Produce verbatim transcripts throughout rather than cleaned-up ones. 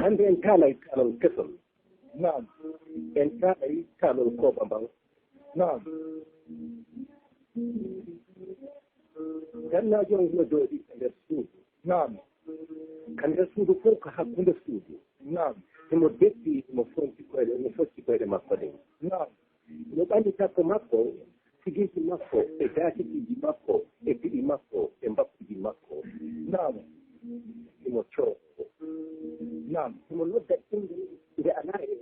Hannde en kaalay kaalol kesol. Naam. En kaalay kaalol kooba mban. Naam. Gannaajo on hino jooɗii ka nder suudu. Naam. Ka nder suudu fof ko hakkunde suudu. Naam. Himo detti, himo fonci koyɗe, himo focci koyɗe makko ɗen. Naam. Himo ɓanni takko makko, sigiiji makko, e daakitiiji makko, e piɗi makko, e mbakkuuji makko. Naam. Himo coro. Naam. Himo nodda innde nde alaa e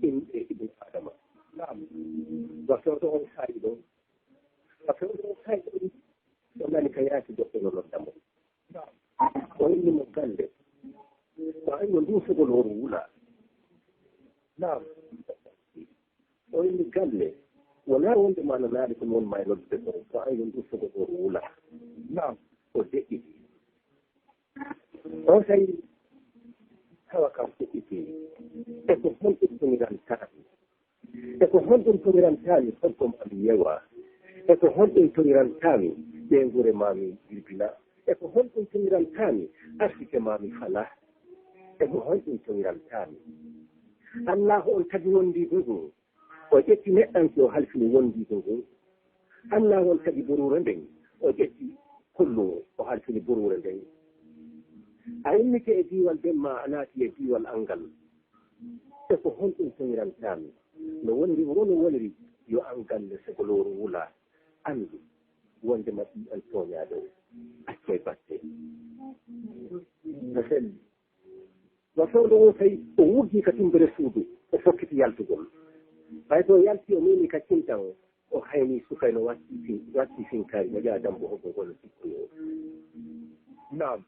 innde Ibn Adama. Naam. Wa fewndo on saa'i ɗon. Wa fewndo on saa'i ɗon. O nani ka yaasi goɗɗo no nodda mo. Naam. O inni mo galle. Wa ayno ndun sogolooru wula. Naam. O inni galle. Wonaa wonde ma no naali ko mi won ma e noddude ko. Wa ayno ndun sogolooru wula. Naam. O deƴƴiti. O tawi tawa kam fuɗɗiti. E ko honɗum toŋirantaami? E ko honɗum toŋirantaami? Honko ma mi yewa? E ko honɗum toŋirantaami? Ɓeynguure ma mi jirbina. E ko honɗum toŋirantaami? Arsike ma mi fala. E ko honɗum toŋirantaami? Allaahu on tagi wondiigu ngun. O ƴetti neɗɗanke, o halfini wondiigu ngun. Allaahu on tagi buruure nden, o ƴetti kullu, o halfini buruure nden. A immike e diiwal Demma, a naati e diiwal Angal. E ko honɗum toŋirantaami? No woniri, wonu woniri, yo an galle sogolooru wula, anndu wonde ma ɓii an tooñaaɗo. Accay batte. No selli. Wa fewndo on tawi o wuggi ka timbere suudu, o fokkiti yaltugol. Ɓay to o yalti, o memi ka cintan, o hayni sukay no watti fin-, watti finkaari, no ƴaa dambo hoggo ngol sikkuyo. Naam.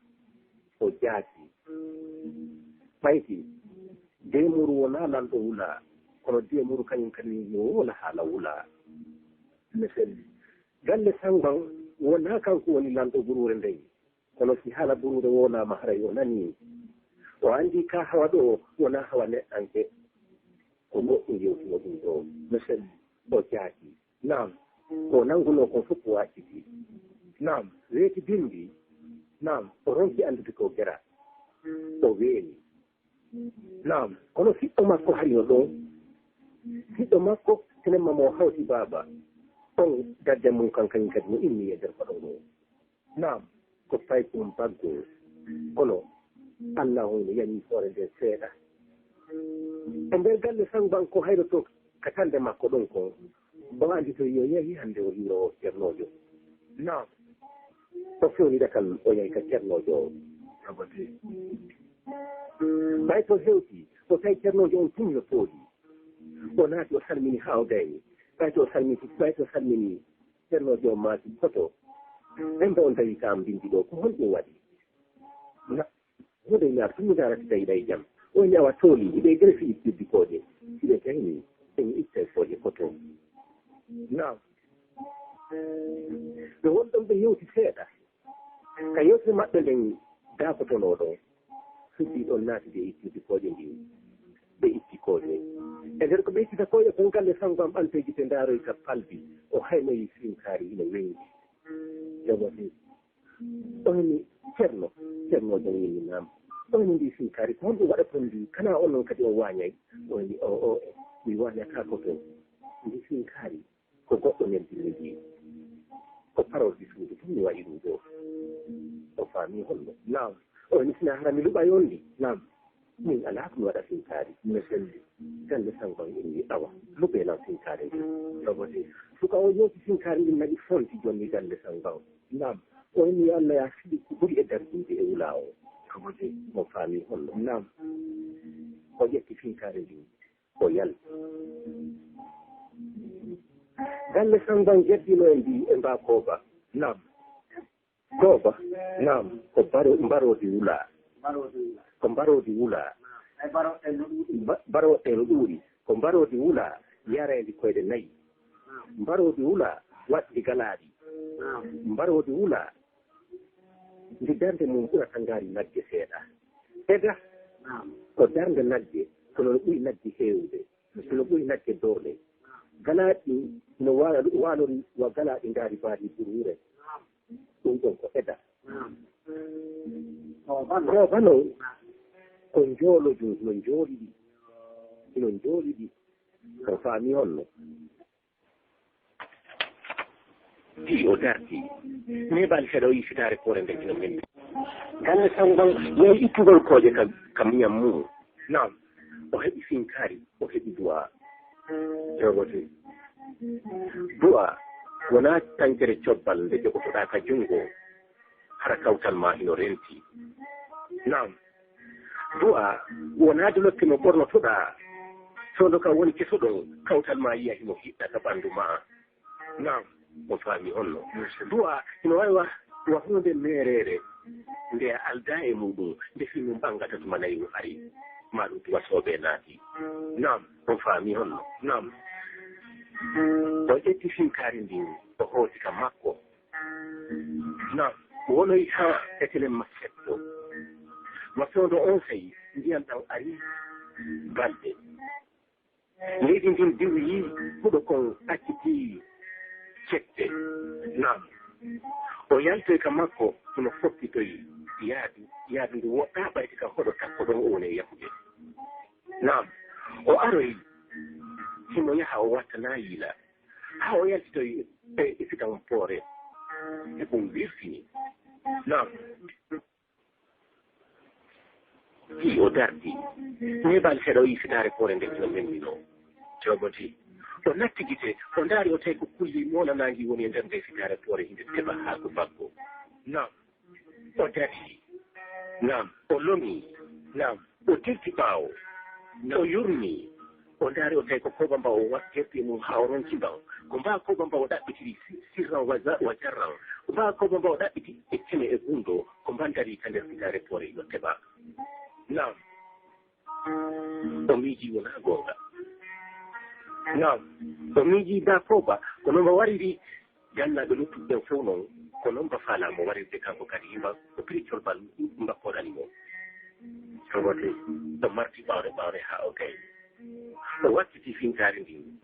O jaati. Ɓayti, Deemuru wonaa lanɗo wula, kono Deemuru kañum kadi no wona haala wula. No selli. Galle Sangban wonaa kanko woni lanɗo buruure nden. Kono si haala buruure wowlaama, haray o nanii. O anndii ka hawa ɗoo wonaa hawa neɗɗanke. Ko goɗɗum yewtino ɗum ɗoo. No selli, o jaati. Naam. Ko o nanngunoo kon fof o acciti. Naam. Weeti binndi. Naam. O ronki anndude ko gera. O weeni. Naam. Kono siɗɗo makko hari no ɗon. Siɗɗo makko, tenen ma mo hawti baaba. On gadde mum kan kañum kadi no immii e nder koɗo ngoo. Naam. Ko paykum baggo. Kono Allah on no yani hoore nden seeɗa. E nder galle Sangban ko hayno to katande makko ɗon kon. O anndi to yo yahi hannde o hiiroowo Ceernoojo. Naam. O fewni ɗatal o yahi ka Ceernoojo o. Abati. Ɓay to hewti, o tawi Ceernoojo on tun no tooɗi. O naati o salmini haa o gayni. Ɓay to o salmini, ɓay to o salmini Ceernoojo on maaki koto. Ɓen ba on tawi ka am mbindi ɗoo, ko honɗum waɗi? Na, Huunde ina tunnude arata tawi ɗay jam. O ni awa tooli, hiɗe gere fi itti bikooje. Hiɗe gayni, en ittay kooje koto. Naam. Ɓe won ɗon ɓe yewti seeɗa. Ka yewtere maɓɓe nden daakotonoo ɗon. Suddi ɗon naati ɓe itti bikooje ndin. Ɓe itti kooje. E nder ko ɓe ittita kooje kon galle Sangban ɓanteeji ɓe ndaaroy ka palbi. O haynoyi finkaari ina weñi. Jogoti. O ni Ceerno, Ceerno jam yimmi naam. O ni ndi finkaari, ko honɗum waɗata ndi? Kana on non kadi o waañay? O ni o, o, mi waañataa ko ton. Ndi finkaari, ko goɗɗo neldinmi ndi. Ko parole di suudu tun mi waɗi ɗum ɗo. O faami honno? Naam. O ni sina hara mi luɓay on ndi? Naam. Min alaa ko mi waɗa finkaari. Mi selli. Galle Sangban inni awa. Luɓe lan finkaari ndi. Jogoti. Suka o yewti finkaari ndin naɗi fonti jonni galle Sangban. Naam. O inni yo Allah ya fiɗi ko ɓuri e darɗinde e wula o. Jogoti. Mo faami honno. Naam. O ƴetti finkaari ndin. O yalti. Galle Sangban jeddino e ndi e mba kooba. Naam. Kooba. Naam. Ko baro-, mbaroodi wula. Ko mbaroodi wula. Ba-, baroɗe no ɗuuɗi. Ko mbaroodi wula yareendi koyɗe nayi. Mbaroodi wula waɗndi galaaɗi. Mbaroodi wula ndi darnde mum ɓurata ngaari nagge seeɗa. Eda ko darnde nagge, kono no ɓuri nagge heewde, no ɓuri nagge doole. Galaaɗi no wa-, waalori wa galaaɗi ngaari baadi buruure. Ɗum ɗon ko eda. Kooba non, Ko njoolodun hino njooɗiɗi, hino njooɗiɗi. On faamii honno? Fii o dartii, neeɓaali seeɗa o yi'i sitaare poore nden hino memmi. Galle Sango Bang yahi ittugol kooƴe ka, ka muɲan mun. Naam, o heɓi finkaari, o heɓi du'aa. Jooɓote. Du'aa wonaa tankere cobbal nde jogotoɗaa ka junngo, hara kawtal maa hino renti. Naam. Du'aa wonaa dolokke mo ɓornotoɗaa, fewndo ka woni keso ɗon, kawtal maa yi'a himo hiɗɗa ka ɓandu maa. Naam, on faamii honno? Du'aa hino waawi wa, wa huunde meereere nde a aldaa e muuɗum, nde fii mun ɓangata tuma nayi no ari, maa ɗum tuma soobee naati. Naam, on faamii honno? Naam. O ƴetti finkaari ndin, o hooti ka makko. Naam, wonoyi haa etelen ma setto. Wa fewndo onsay, ndiyan ɗan ari balɗe. Leydi ndin diwyi, huɗo kon accitii cette. Naam. O yaltoyi ka makko, hino fokkitoyi yaadu, yaadu ndu woɗɗaa ɓayti ka hoɗo takko ɗon o woni e yahude. Naam. O aroyi, himo yaha o wattanaa yiila. Haa o yaltitoyi e, e fitawan poore. E ɗum wirfini. Naam. Fii o dartii, neeɓaali seeɗa o yi'i sitaare poore nden hino memminoo. Jooɓote. O natti gite, o ndaari o tawi ko kulli moolanaangi woni e nder nde sitaare poore hinde teɓa haa ko baggo. Naam. O darii. Naam. O lomii. Naam. O dirti ɓaawo. Naam. O yurmii. O ndaari o tawi ko Kooba Mbaw o waɗi gerte mum haa o ronki mbaw. Ko mbaa Kooba Mbaw o ɗaɓɓitiri si-, sirran wa za-, wa jarran. Ko mbaa Kooba Mbaw o ɗaɓɓiti e teme e gunndoo. Ko mbaa darii ka nder sitaare poore hino teɓa. Naam. O miijii wonaa goonga. Naam. O miijii daa Kooba, ko no mba wariri. Jannaaɓe luttuɓe ɓen fow non, ko non mba faalaa mo warirde kanko kadi, mba ko piri colbal mba koɗani mo. Roboti ɗo marti ɓawre ɓawre haa o gayni. O wattiti finkaari ndin,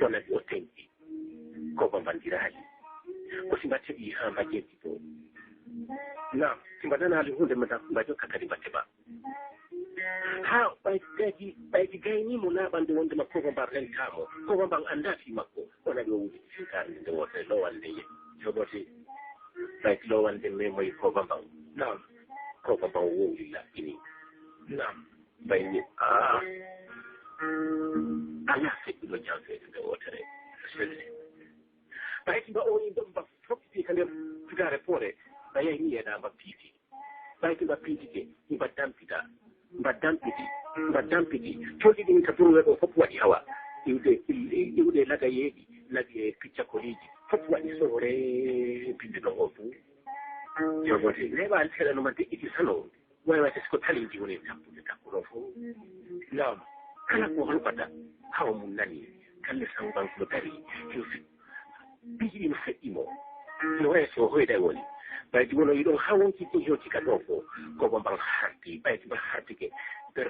o naɓi o tenki. Ko mba mbandiraali. Ko si mba teɓi haa mba jenti to. Naam, si mba nanaali huunde mba, mba jokka kadi mba teɓa. Haa ɓay-, ɓaydi, ɓaydi gaynii mo laaɓande wonde ma Kooba Mbaw rentaamo. Kooba Mbaw anndaa fii makko. O naɓi o wudditi finkaari nde wootere lowal nde ye-, jogote. Ɓaydi lowal nde memoyi Kooba Mbaw. Naam. Kooba Mbaw wowli laɓɓini. Naam. Mbayni, aa. Alaa feƴƴuɗo janfeede nde wootere. Ɓaydi mba ooni ɗon mba fokkiti ka nder tugaare poore. Mba yahi ni yeɗaa mba piiti. Ɓay to mba piitike, mba dampita, mba dampiti, mba dampiti. Colli ɗin ka durwe ɗo fof waɗi hawa. Iwde, iwde lagayeeji, lagee piccakoliiji, fof waɗi sohre binde ɗon on fof. Jogote, neeɓaali seeɗa no ma deƴƴiti sano, waywata siko taliiji woni tappude tappuɗo fof. Naam, kala ko holɓata, hawa mum nani, kalle sambanko dari, Piiji ɗin feƴƴi mo. No wayi so hoyday woni. Ɓaydi wono yiɗon hawonki ko yewti ka ɗo ko, ko ba mban harti, ɓaydi ba hartike. Ber,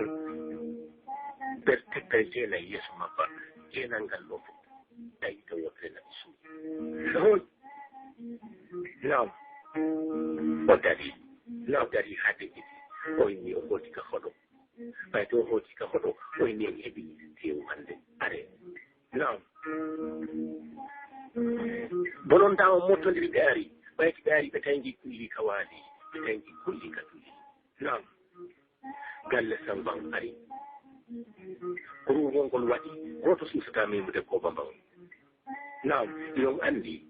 ber teppere jeenay yeeso mabba. Jeenal ngal ɗo fof. Tawi to wotere na suuɗi. Hon? Naam. O dari. Naam dari haa deƴƴiti. O inni o hooti ka hoɗo. Ɓay to hooti ka hoɗo, o inni en heɓi teewu hannde. Are. Naam. Bononda on mottondiri ɓe ari. Ɓay to ɓe ari, ɓe tayngi kulli ka waali. Ɓe tayngi kulli ka tuli. Naam. Galle Samban ari. Ko ruwol ngol waɗi, gooto suusataa memude ko Bamban. Naam, yo on anndi,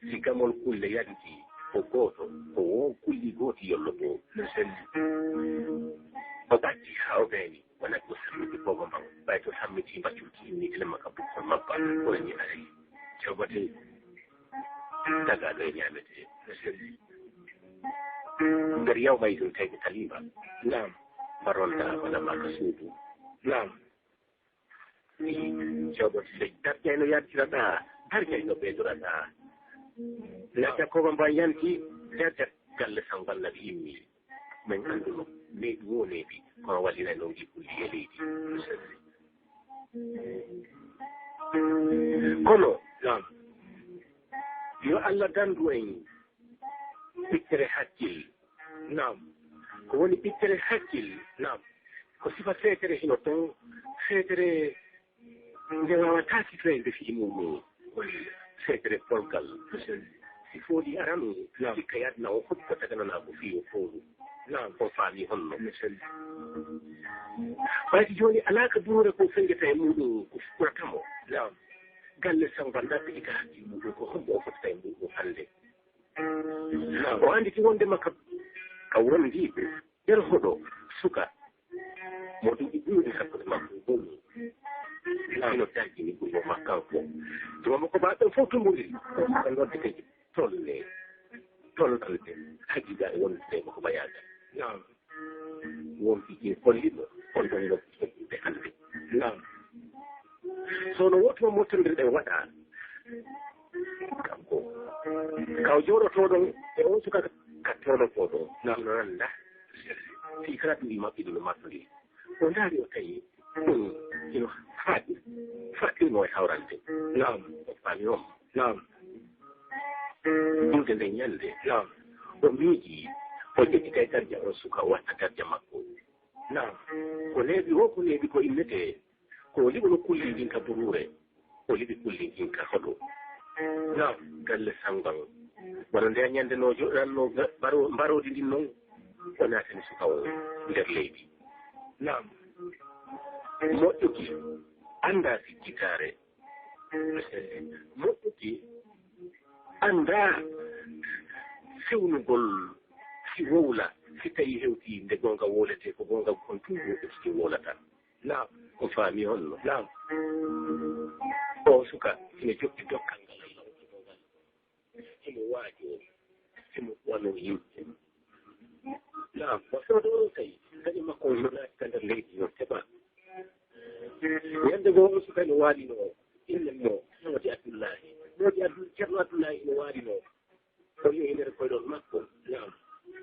si gamol kulle yalti ko gooto, ko wo kulli gooti yollotoo, no selli. O ɓaddi haa o gayni, o natti o sammiti boobo mban, ɓay to sammitii mba cuuti inni gila maka bukkol mabba, o inni aray. Jawbatee, tagaaɗo e ñaametee, no selli. Nder yawma idin tawi ɓe kaliima, naam, mba ronta bana maka suudu, naam. Jogo sey darjay no yaltiraɗaa, darjay no ɓeydoraɗaa. Lacca ko mba yanti, darja galle Samban naɓi immi. Men annduno, leydi wo leydi, kono wallinay noon ngi kulli e leydi. Kono, naam, yo Allah dandu en ɓittere hakkil. Naam. Ko woni ɓittere hakkil, naam, ko sifa feetere hino toon, feetere nde waawataa sifreede fii muɗum, feetere polgal. Si fooli aran, naam, sikka yaadna o fof ko tagananaa ko fii o foolu. Naam, o faami honno. Ɓayti jooni alaa ka buruure ko fenngeta e muɗum ko fuɗɗorata mo. Naam. Galle Samba naɓɓiti ka hakkil muɗum ko hombo o fottata e muɗum hannde. O annditi wonde makka ka wondiiɓe nder hoɗo suka mo duuɓi ɓuri hakkunde makko e golle. Laawol darjini ɓurgo makka ko. Tuma makko ba ɓen fof tumbondiri. Ko nodde kadi tolle. Tollande. Haji ga e wonde makko ba yaaga. Naam. Won fiji holliɗo on ɗon wonɓe hannde. Naam. So no woto mottondirɗe waɗa. Kanko. Kaw jooɗotooɗon e on suka ka tolotooɗon. Naam. No nannda. Fii kala ɗum maɓɓe ɗum maɓɓe. O ndaari o tawi ɗum ino faɗi. Faɗɗirmo e hawrande. Naam. O faami on. Naam. Ɗumde nden ñande, naam, o miiji, o ƴettita e darja on suka, o watta darja makko. Naam, ko neeɓi o, ko neeɓi ko innetee, ko o liɓuno kulli ndin ka buruure, o liɓi kulli ndin ka hoɗo. Naam, galle Samba, wano nde ñande no joɗanno ga-, baro-, mbaroodi ndin non, o naatani suka o nder leydi. Naam, moƴƴuki, annda sikkitaare, moƴƴuki, annda fewnugol si wowla, si tawi hewti nde goonga wowletee, ko goonga kon tun woɗɗuki wowlata. Naam. O faami honno? Naam. O suka, hino jokki dokkal ngal Allah okki mo ngal. Himo waajoo, himo wanoo yimɓe. Naam, o soodo on tawi, kañum makko on naati ka nder leydi no teɓa. Ñande goo, on suka no waalinoo, innde mo Moodi Abdullaahi. Moodi Abdul-, Ceerno Abdullaahi no waalinoo. O yehi nder koyɗol makko, naam,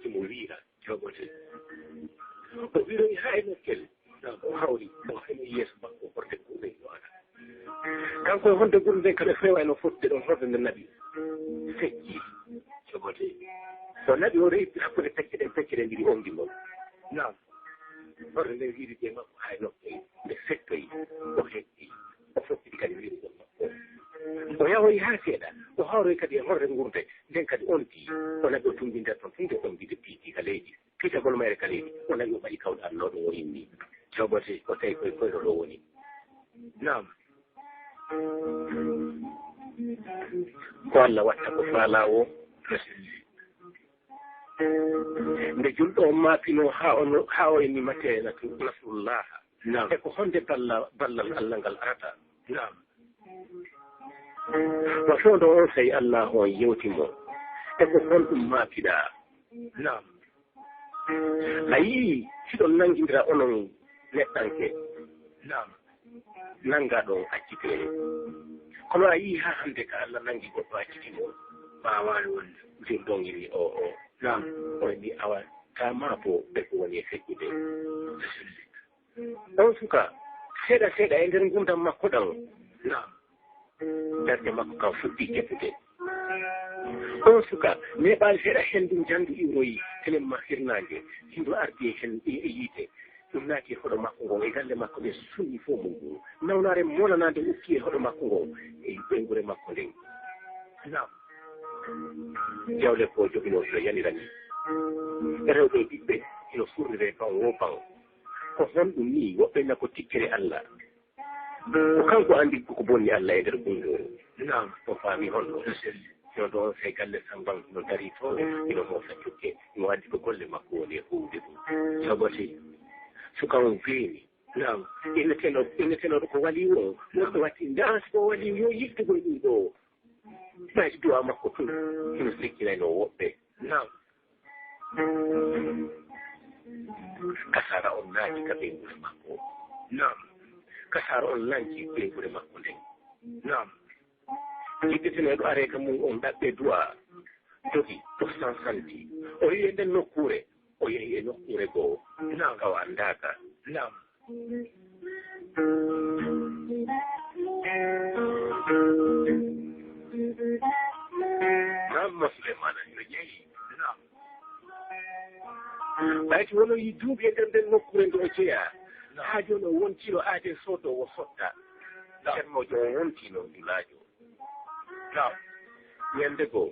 himo wiira, jogote. O wiiroyi haa e nokkel, naam, o hawri, o heɓi yeeso makko horde gure no ara. Kanko e horde gure nden kadi feewa no fottude ɗon horde nde naɓi. Fecci, jogote. O naɓi o reyti hakkunde pecce ɗen, pecce ɗen ɗiɗi ongi mo. Naam. Horde nden wiiri je makko haa e nokkel, nde fettoyi, o hetti, o fottiti kadi wiirugol makko. O yahoyi haa seeɗa, o hawroyi kadi e horre ngurnde, nden kadi onti, o naɓi o tumbi nder ton, tun nde on gide piiti ka leydi, piitagol mayre ka leydi, o naɓi o ɓaɗi kawɗe Allah ɗum o inni. Jogote, o tawi koye koyɗo ɗo woni. Naam. Ko Allah watta ko faalaa o. Nde julɗo on maapinoo haa o no-, haa o inni mate natu-, nasrullaha. Naam. E ko honde balla-, ballal Allah ngal arata? Naam. Wa fewndo on sey Allah on yewti mo. E ko honɗum maapiɗaa? Naam. A yii, siɗon nanngindira onon neɗɗanke. Naam. Nanngaa ɗon accitee. Kono a yii haa hannde ka Allah nanngi goɗɗo acciti mo? Waawaani wonde. Ɗum ɗon inni o, o. Naam. O inni awa, taa maa bo ɓe ko woni e feƴƴude. On suka, seeɗa seeɗa e nder ngurndan makko ɗan. Naam. Darnde makko kan fuɗɗi jaɓude. On suka, neeɓaali seeɗa henndu njanndu iwroyi, telen ma hirnaange, hindu ardi e hen, e, e yiite. Ɗum naati e hoɗo makko ngon, e galle makko ɓe sunni fof mum ngun. Nawnaare moolanaande ukki e hoɗo makko ngon, e ɓeynguure makko nden. Naam. Jawle ko joginoo hino yanirani. Rewɓe e ɓiɓɓe hino furrire ban wo ban. Ko honɗum nii? Woɓɓe na ko tikkere Allah. Ko kanko anndi ko bonni Allah e nder ɓunndu. Naam, o faami honno. Yo ɗo on sey galle Samban no darii to, ino moosa cukke, no addi ko golle makko woni e huuwde ɗum. Sabote, suka on feewi. Naam, inneteno, inneteno ko waliyu on, no ko watti ndaas ko waliyu yo yittugol ɗum ɗo. Ɓay du'a makko tun, hino sikkinayno woɓɓe. Naam. Kasaara on naati ka ɓeynguure makko. Naam. Kasaara on lanci ɓeynguure makko nden. Naam. Jiɗɗitinoɗo aree ka mum on ɗaɓɓe du'a. Dogi, to sansanti. O yehi e nden nokkuure. O yehi e nokkuure goo. Naam. Kaw anndaaka. Naam. Naam, Suleymaana, hino jeyi. Naam. Ɓay si No yi duuɓi e nder nden nokkuure nde o jeyaa. Haa jooni o wontiino aaden soodoowo sotta. Ceerno Jom o wontiino dulaajo. Naam. Ñande goo,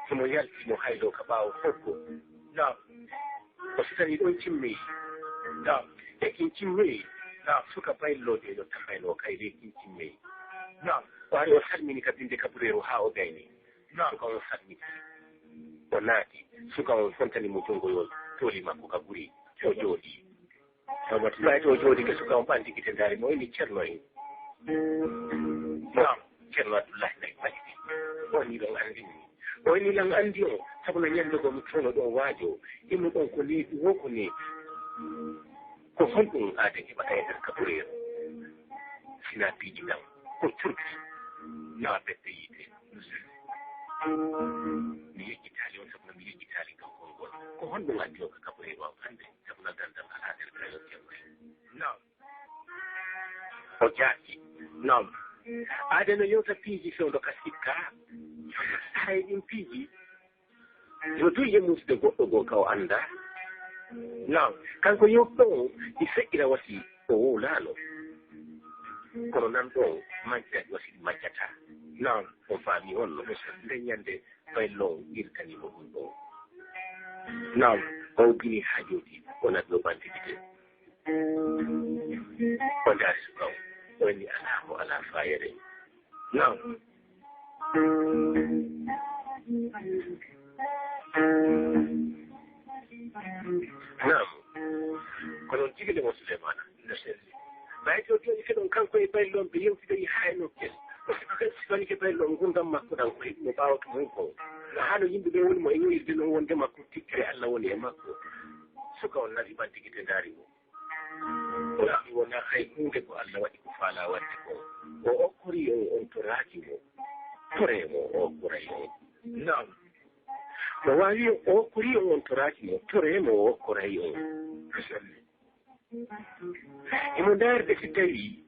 himo yalti mo hayloo ka ɓaawo hoggo. Naam. O sitani ɗon cimmeyi. Naam. E kin cimmeyi. Naam. Suka bayloojo e no tafaynoo kay ley kin cimmeyi. Naam. O ari o salmini ka binde kabureeru haa o gayni. Naam. Suka on salmiti. O naati. Suka on fontani mo junngo yo tooli makko ka guri. O jooɗii. Ɓay to o jooɗike suka on ɓanti gite ndaari mo inni Ceerno en. Naam. Ceerno Abdullahi Nayi Malik. O inni ɗon anndi mo. O inni lan anndi on, sabu na ñande goo mi toono ɗon waajo. Innu ɗon ko neeɓi wo ko neeɓi. Ko honɗum aaden heɓata e nder kabureeru? Sinaa piiji ɗan, ko curki, naa bette yiite. Mi yejjitaali on sabu na mi yejjitaali ɗon konngol. Ko honɗum addi on ka kabureeru am hannde? Sabu na ganndal alaa nder kayo kewre. Naam. O jaati. Naam. Aade no yewta piiji fewndo ka sikka. Haray ɗin piiji, yo duy e muusde goɗɗo goo ka o anndaa. Naam. Kanko yewtuɗo on, ɗi feƴƴira wasi o wowlaano. Kono nan ɗon, majjat wasi ɗi majjataa. Naam. On faami honno? Nde ñande, Baylo irtanii mo ɗum ɗoo. Naam, o ubbini haa jooɗi, o naɓi o ɓanti gite. O ndaari suka on, o inni alaa mo alaa faayere. Naam. Naam. Kono on jigile mo Suleymaana. No selli. Ɓay to jooni ke ɗon kanko e Baylo on ɓe yewtida haa e nokkel. O sifanike Baylo on ngurndan makko ɗan ko heɓi mo ɓaawo to mum kon. No haano yimɓe ɓe woni mo e yoyirde non wonde makko tikkere Alla woni e makko. Suka on naɓi ɓanti gite ndaari mo. O wi'i wonaa hay huunde ko Alla waɗi ko faalaa waɗde kon. O okkorii on, on toraaki mo. Toree mo, o okkoray on. Naam. Mo waawi o okkorii on, on toraaki mo. Toree mo, o okkoray on. No selli. Himo ndaarde si tawii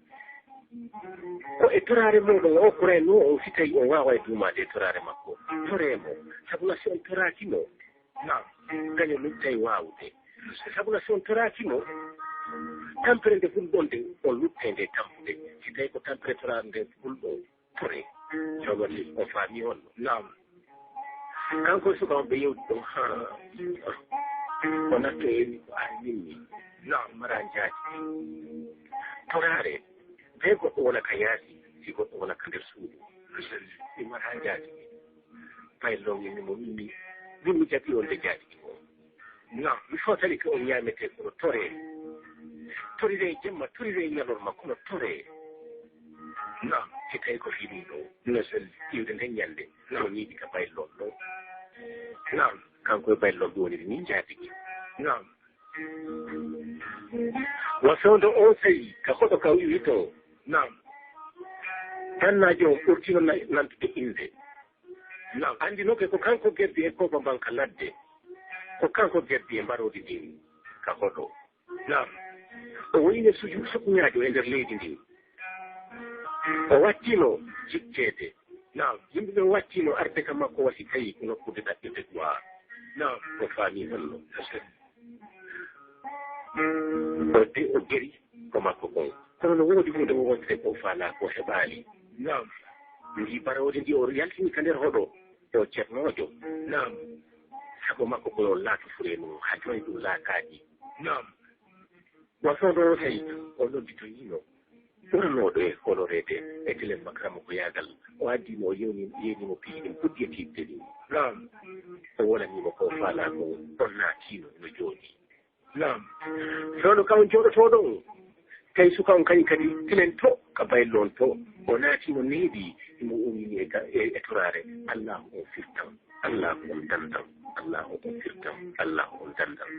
ko e toraare mooɗon o okkoraynoo on, si tawii on waaway duumaade e toraare makko. Toree mo, sabuna si on toraaki mo, naam, kañum luttay waawude. Sabuna si on toraaki mo, tampere nde hulɗon nde, on luttay nde tampude. Si tawii ko tampere toraare nde hulɗon, Toree. Jogori, o faami on. Naam. Kanko e suka on ɓe yewti ɗum. Haa. O natto e wi ko an minni. Naam. Mara jaati. Toraare. Bee goɗɗo wona ka yaasi, si goɗɗo wona ka nder suudu. Ɗi mara jaati. Baylo on inni mo, min mi, min mi jaɓi on de jaati. Naam, mi fotani ko on ñaametee kono toree. Toriree jemma, toriree ñalorma kono toree. Naam, si tawii ko fii ɗum ɗoo. No selli. Iwde nden ñande, naam, o ñiiɓi ka Baylo on ɗoo. Naam. Kanko e Baylo on ɓe woniri nii njaatigi. Naam. Wa fewndo on sa'i ka hoɗo ka wi'i to. Naam. Gannaajo on ɓurtino na-, nantude innde. Naam. Anndinoke ko kanko gerdi e kooba mban ka ladde. Ko kanko gerdi e mbaroodi ndin ka hoɗo. Naam. O woyne suju sokñaajo e nder leydi ndin. O wattino jikkeede. Naam. Yimɓe ɓen wattino arde ka makko wasi tawi ko nokkude ɗaɓɓirde du'a. Naam. O faami honno. O de-, o geri ko makko kon. Kono no woodi huunde wonde ko o faalaa ko heɓaali. Naam. Ndi baroodi ndi o yaltini ka nder hoɗo, o ceernoojo. Naam. Sago makko ko yo laatu furee mum, haa jooni ɗum laataaki. Naam. Wa fewndo on sa'i, o nodditoyiino ɓuranooɗo e honoreede e telen makaramo ko yaagal. O addi mo, o yewni, yeeni mo piiji ɗin puɗɗi e tiiɗde ɗin. Naam. O wolani mo ko o faalaa ko, on naatiino no jooni. Naam. Fewndo ka on jooɗotoo ɗon, tawi suka on kañum kadi tilen to, ka Baylo on to, o naati mo neeɓi, himo ummini e ga-, e, e toraare, Allaahu on firtan, Allaahu on dandan, Allaahu on firtan, Allaahu on dandan.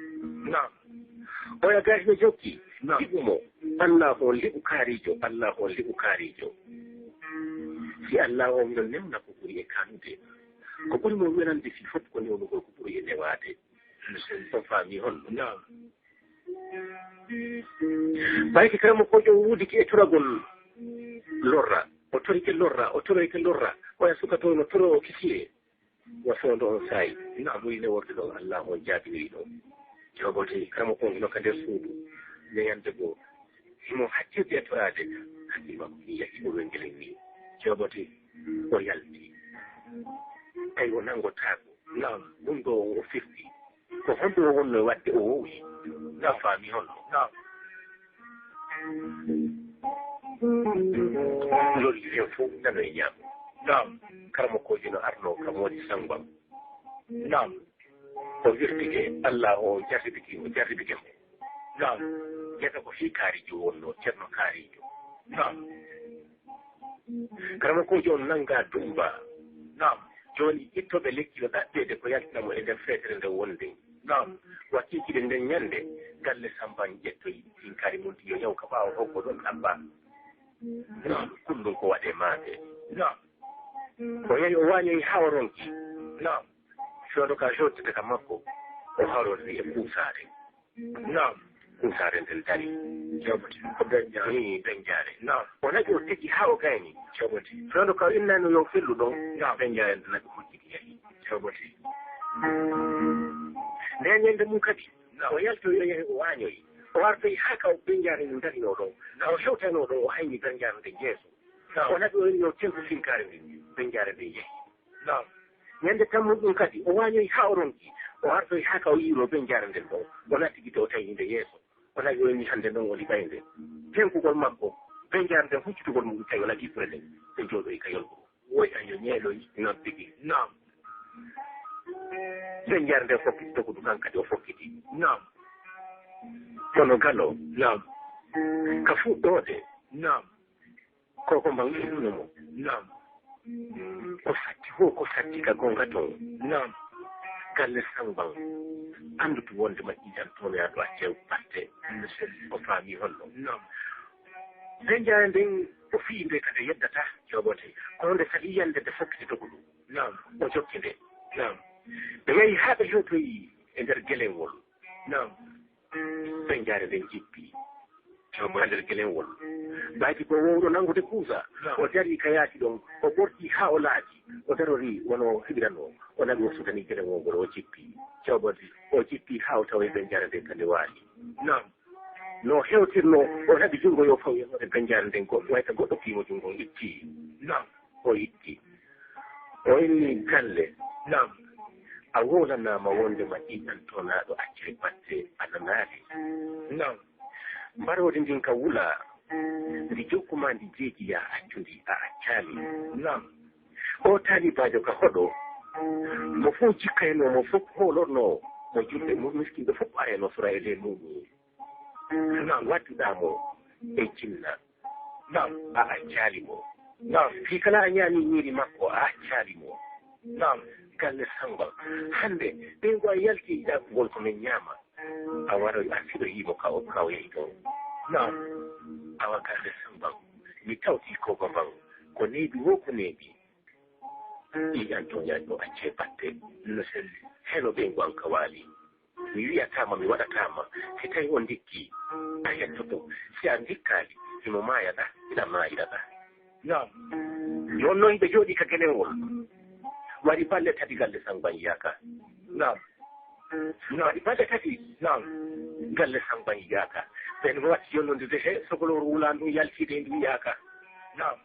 Naam. Oya gaasi no jokki, naam, liɓu mo, Allaahu on liɓu kaariijo, Allaahu on liɓu kaariijo. Si Allaahu on no newna ko ɓuri e kaanude, ko ɓuri mo welande fii fof ko newnugol ko ɓuri e newaade. On faami honno? Naam. Ɓay ki karamokoojo o wuudike e toragol lorra, o torike lorra, o torike lorra, oya suka to no toro o kisiyee. Wa fewndo on saa'i, ina amoyi ne worduɗo Allaahu on jaabinoyi ɗo. Jogote, kala mo konngino ka nder suudu, ñayande goo, himo haccirde e toraade, hakkil makko ni yahi o wengelen ni. Jogote, o yalti. Tawi o nanngotaako. Naam, ɗum ɗo o firti. Ko honɗum o wonno waɗde o wowi? Naam, faami honno? Naam. Lolli heen fof nano e ñaamo. Naam. Karamokoojo no arno ka moodi sangbam. Naam. O wirtike Allah o jarribiki mo, jarribike mo. Naam. Jata ko fii kaarijo wonno, Ceerno Kaarijo. Naam. Karamokoojo on nannga dumba. Naam. Jooni ittooɓe lekki no ɗaɓɓeede ko yaltina mo e nder feetere nde wonde. Naam. Wakiikiɗe nden ñannde, galle Samba ƴettoyi tinkari mum yo yaw ka ɓaawo hoggo ɗon ɗaɓɓa. Naam. Kullum ko waɗe maate. Naam. O yahi o waañoyi haa o ronki. Naam. Fewndo ka hewtata ka makko, o hawrori e kuusaare. Naam. Kuusaare nden dari. Jawbati. Ko benjaare. Ni benjaare. Naam. O naƴi o tigi haa o gayni. Jawbati. Fewndo ka innano yo fellu ɗon. Naam. Benjaare nden naɓi hujjiti yahi. Jawbati. Nden ñande mum kadi, naam, o yaltoyi o yahi o waañoyi. O artoyi haa ka o benjaare nden darino ɗon. Ka o hewtano ɗon, o hayni benjaare nden yeeso. Naam. O naɓi o inni o tenku finkaare nden. Benjaare nden yahi. Naam. Ñande tammuɗum kadi, o waañoyi haa o ronki. O artoyi haa ka o yi'iroo benjaare nden ɗon. O natti gite o tawi inde yeeso. O nawi o inni hannde non woni ɓaynde. Tenkugol makko, benjaare nden huccitugol mum tawi o natti fure nden. Ɓe jooɗoyi ka yolburu. Woy an yo ñeeloyi noon tigi. Naam. Benjaare nden fokkiti tokudu kan kadi o fokkiti. Naam. Kono galo. Naam. Ka fuɗɗoode. Naam. Ko ko mbaŋ ɗum mo. Naam. Ko satti ho, ko satti ka gonga ton. Naam. Galle Samba. Anndutu wonde ma idan toon yaa ɗo acce batte. O faami honno. Naam. Nden jaya nden o fii nde kadi yeddata. Jogote. Kono nde kadi yande nde fokkiti dogudu. Naam. O jokki nde. Naam. Ɓe yahi haa ɓe hewtoyi e nder gelewol. Naam. Ɓe njaare nden jippi. Jogo nder gelewol. Mbaydi ko wowɗo nanngude kuusa. Naam. O darii ka yaasi ɗon. O ɓorti haa o laaɓi. O darori wano o heɓiranoo. O nani o sutani gelewol ngol o jippi. Jogo o jippi haa o tawi ɓe njaare nden kadi waali. Naam. No hewtirno o heɓi junngo yo faw e ɓe njaare nden ko wayta goɗɗo piimo junngo itti. Naam. O itti. O inni galle. Naam. A wowlanaama wonde ma iɗan toonaaɗo accay batte a nanaali. Naam. Mbaroodi ndin ka wula. Ndi jokku ma ndi jeeji yaa accu ndi a accaali. Naam. O taalibaajo ka hoɗo. Mo fof jikkaynoo, mo fof hoolornoo, mo julɓe, mo miskinɓe fof arayno sura e ley muuɗum. Naam. Wadduɗaa mo e jinna. Naam. A accaali mo. Naam. Fii kala a ñaami ñiiri makko, a accaali mo. Naam. Galle Samba. Hannde, ɓeyngu an yalti e ɗaɓɓugol ko men ñaama. A waroy artiɗo yiimo ka o, ka o yehi ɗo. Naam. Awa galle Samba. Mi tawti ko babam. Ko neeɓi wo ko neeɓi. Ɗiɗan to ñaaj ɗo accee batte. No selli. Heno ɓeyngu an ka waali. Mi wi'ataa ma, mi waɗataa ma. Si tawi on ndikkii, a hettoto. Si a ndikkaali, himo maayata, ina maayirata. Naam. Jooni noon hiɓe jooɗii ka gelewol. Waɗi balɗe tati galle Samba yiyaaka. Naam. Naam. Waɗi balɗe tati. Naam. Galle Samba yiyaaka. Ɓen watti yonnondirde he sogolooru wulaandu yaltiiɗe ndu yiyaaka. Naam.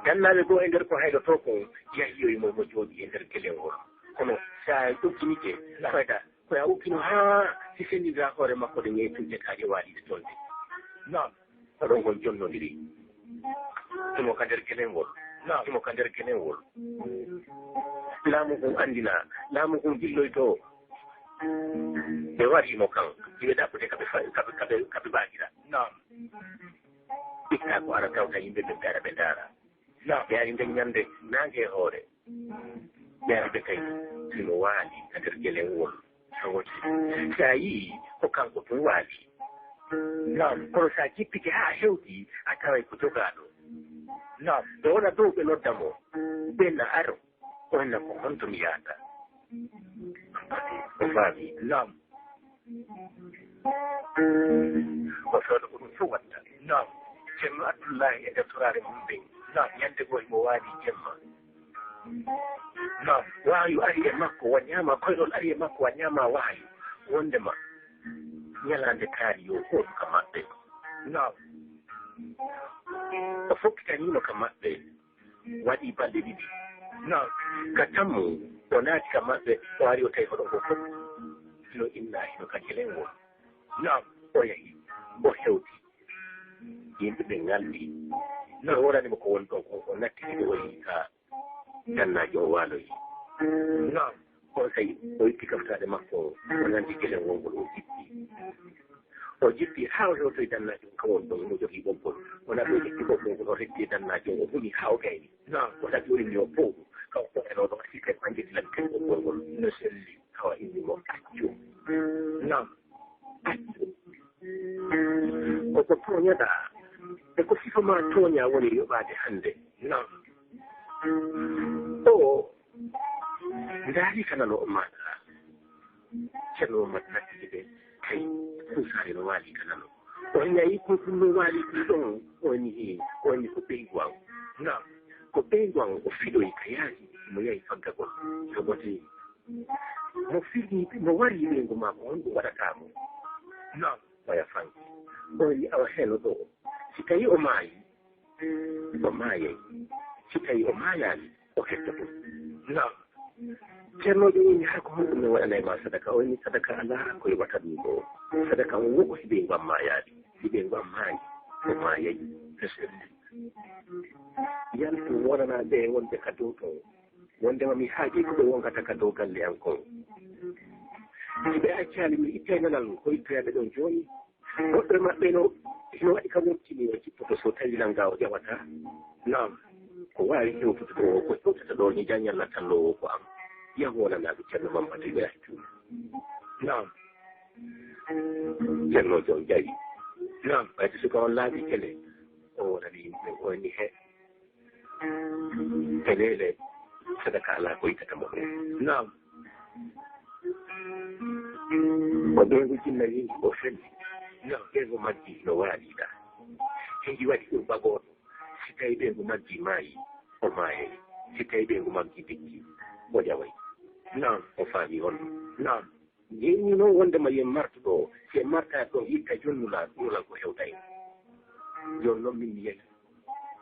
Gannaaɓe goo e nder ko hayɗo to kon yahiyoyi mo mo jooɗii e nder gelewol. Kono si a ɗogginike, koyɗa, ko a ukkino haa si senndindira hoore makko ɗe ñeetuuje kaaƴe waaliiɗe toon de. Naam. Ko ɗon kon jonnondiri. Himo ka nder gelewol. Naam. Himo ka nder gelewol. Laamu ngun anndina, laamu ngun jilloyto. Ɓe warii mo kan, hiɓe ɗaɓɓude ka ɓe fa-, ka ɓe, ka ɓe, ka ɓe baagira. Naam. Ikka ko ara tawta yimɓe ɓe ɓe ara ɓe ndaara. Naam. Ɓe ari nden ñande naange e hoore. Ɓe ari ɓe tawi himo waali ka nder gelewol. Sawoti. Si a yii ko kanko tun waali. Naam. Kono si a jippike haa hewti, a taway ko jogaaɗo. Naam. Ɓe wona dow ɓe nodda mo. Ɓe na aro. O inna ko honto mi yahata? O faami. Naam. O fewndo ko ɗum fof watta. Naam. Ceerno Abdullahi e nder toraare mum ɓe. Naam. Ñande goo himo waali jemma. Naam. Wahayu ari e makko, wa ñaama, koyɗol ari e makko, wa ñaama wahayu. Wondema ñalaande kaari yo hootu ka maɓɓe. Naam. O fokkitaniino ka maɓɓe, waɗi balɗe ɗiɗi. Naam. Ka tammu, o naati ka maɓɓe, o ari o tawi hoɗo ngoo fof hino inna, hino ka jelengol. Naam. O yahi, o hewti. Yimɓe ɓe ngalɗi. Naam. O woolani mo ko woni ɗon ko, o natti hiɗo o yehi ka Dannaajo o waaloyi. Naam. On saa'i o itti kaftaade makko, o nanndi gelel ngol ngol, o jippi. O jippi haa o hewtoyi dannaajo on ka woni ɗon, himo jogii ɓoggol. O naati o ƴetti ɓoggol ngol, o heddi e dannaajo on, o huli haa o gayni. Naam. O naati o inni o powɗu, kanko ko eno ɗo, si kadi ɓanngiti lan kadi ɓoggol ngol. No selli. Awa inni mo accu. Naam. Accu. Ko ko tooñaɗaa, e ko sifa maa tooñaa woni yoɓaade hannde. Naam. O ndaari ka nano o maaɗa. Ceerno Mamadu nattidi ɓe, tawi kuusaare no waali ka nano. O nayi ko ɗum no waali ɗum ɗon, o ni, o ni ko ɓeyngu an. Naam. Ko ɓeyngu an o fiɗoyi ka yaasi, mo yahi faggagol. Yoɓote. Mo fili, mo wari ɓeyngu maa ko honɗum waɗataa mo? Naam. Oya fanki. O wi awa heno ɗo. Si tawi o maayi, o maayay. Si tawi o maayaali, o hettoto. Naam. Ceernoojo woni, "Haa ko honɗum mi waɗanay ma sadaka?" O wi, "Sadaka alaa ko yoɓata ɗum ɗo. Sadaka on woɓo si ɓeyngu an maayaali. Si ɓeyngu an maayi, o maayay." No selli. Yaltu wonana ɓe wonɓe ka dow ton. Wondema mi haajii ko ɓe wongata ka dow galle an kon. Si ɓe accaali, mi ittay nanal ko ittoyaaɓe ɗon jooni. Woɓɓe maɓɓe no, hino waɗi ka wurtini o jippoto so tawi nanga o ƴawataa. Naam. Ko waawi hewtude ko, ko hewtata ɗo ni jan Yalla talloowo ko am. Yah wonanaaɓe Ceerno Mammata Ibrahim Cuuɗi. Naam. Ceerno Joom jawi. Naam. Ɓayde suka on laaɓi kele. O wonani yimɓe, o woni he. Peleele, sadaka alaa ko ittata mo. Naam. O ɓeyngu jinna yimɓe o feli. Naam. Ɓeyngu majji no waaliɗa. Hiji waɗi ɗum bagooɗo. Si tawi ɓeyngu majji maayi, o maayay. Si tawi ɓeyngu majji becci, o ƴaway. Naam. O faami on. Naam. Jeyni noon wondema yen martu ɗo, si en martaaki ɗon, hikka jonnulaa, nulal ko hewta en. Jooni noon min mi yahi,